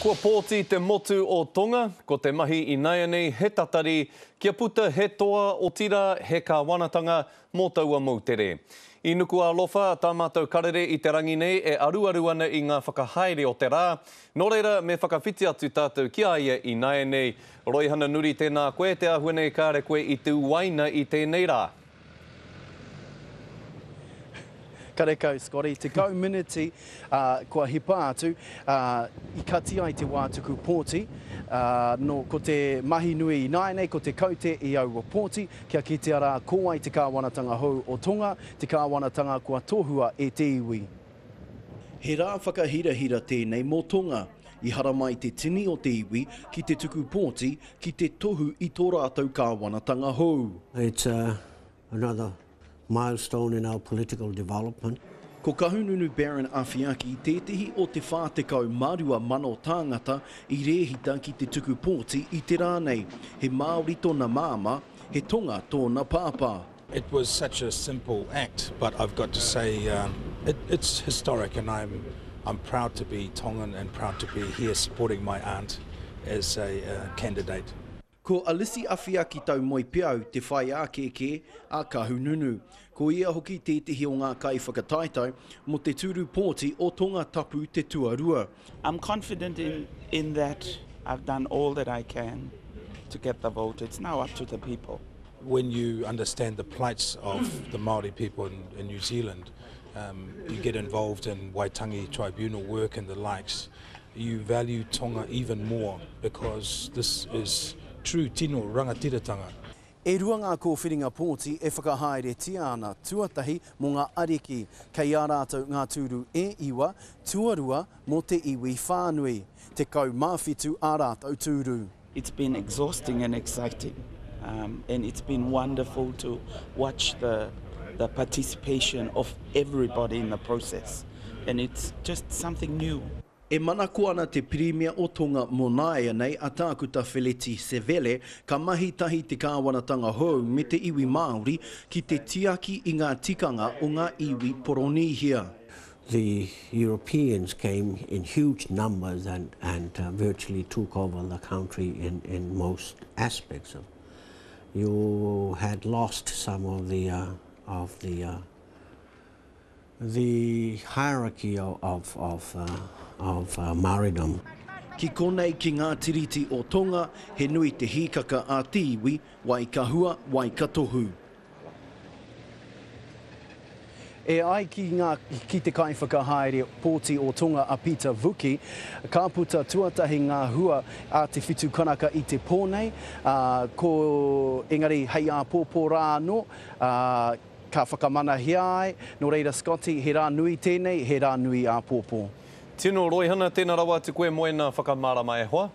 Kua pōti te motu o Tonga, ko te mahi inaianei he tatari kia puta he toa otirā he kāwanatanga mō taua moutere. I Nukualofa tā mātou karere i te rangi nei e aruaru ana i ngā whakahaere o te rā, nō reira me whakawhiti atu tātou ki a ia inaianei. Roihana Nuri tēnā koe, te āhua nei kāre koe i te uaina i tēnei rā. Karekau, Scotty, 10 miniti kua hipa atu, i kati ai te wā tuku pōti, nō, ko te mahi nui ināianei ko te kaute i aua pōti, kia kitea rā ko wai te kāwanatanga hou o Tonga, te kāwanatanga kua tohua e te iwi. He rā whakahirahira tēnei mō Tonga. I haramai te tini o te iwi ki te tuku pōti ki te tohu i tō rātou kāwanatanga hou. It's another milestone in our political development. Ko Kahungunu Baron Awhiaki tētehi o te 42,000 tāngata i rēhita ki te tuku pōti i te rā nei. He Māori tōna māmā, he Tonga tōna pāpā. It was such a simple act but I've got to say it, it's historic and I'm, I'm proud to be Tongan and proud to be here supporting my aunt as a candidate. Ko Alisi Awhiaki Taumoepeau te whaiākēkē a Kahungunu. Ko ia hoki tētehi o ngā kaiwhakataetae mō te tūru pōti o Tonga Tapu te tuarua. I'm confident in, in that I've done all that I can to get the vote. It's now up to the people. When you understand the plights of the Māori people in, in New Zealand, um, you get involved in Waitangi Tribunal work and the likes, you value Tonga even more because this is true tino rangatiratanga. E rua ngā kōwhiringa pōti e whakahaeretia ana, tuatahi mō ngā ariki, kei a rātou ngā tūru e iwa, tuarua mō te iwi whānui, 17 ā rātou tūru. It's been exhausting and exciting um, and it's been wonderful to watch the, the participation of everybody in the process and it's just something new. E manako ana te Pirimia o Tonga mō nāianei a Tākuta Feleti Sevele ka mahi tahi te kāwanatanga hou me te iwi Māori ki te tiaki i ngā tikanga o ngā iwi Poronīhia. The Europeans came in huge numbers and, and uh, virtually took over the country in, in most aspects of. You had lost some of the, uh, of the, uh, the hierarchy of, of, of, uh, of uh, Māoridom. Ki konei ki ngā tiriti o Tonga, he nui te hīkaka a te iwi, wai ka hua, wai ka tohu. E ai ki ngā, ki te kaiwhakahaere pōti o Tonga a Peter Vuki, ka puta tuatahi ngā hua a te whitu karaka i te pō nei, ā, ko, engari hei āpōpō rā anō, ā, ka whakamanahia ai, nō reira Scotty, he rā nui tēnei, he rā nui āpōpō. Tino Roihana, tēnā rawa atu koe mō ēnā whakamārama e hoa.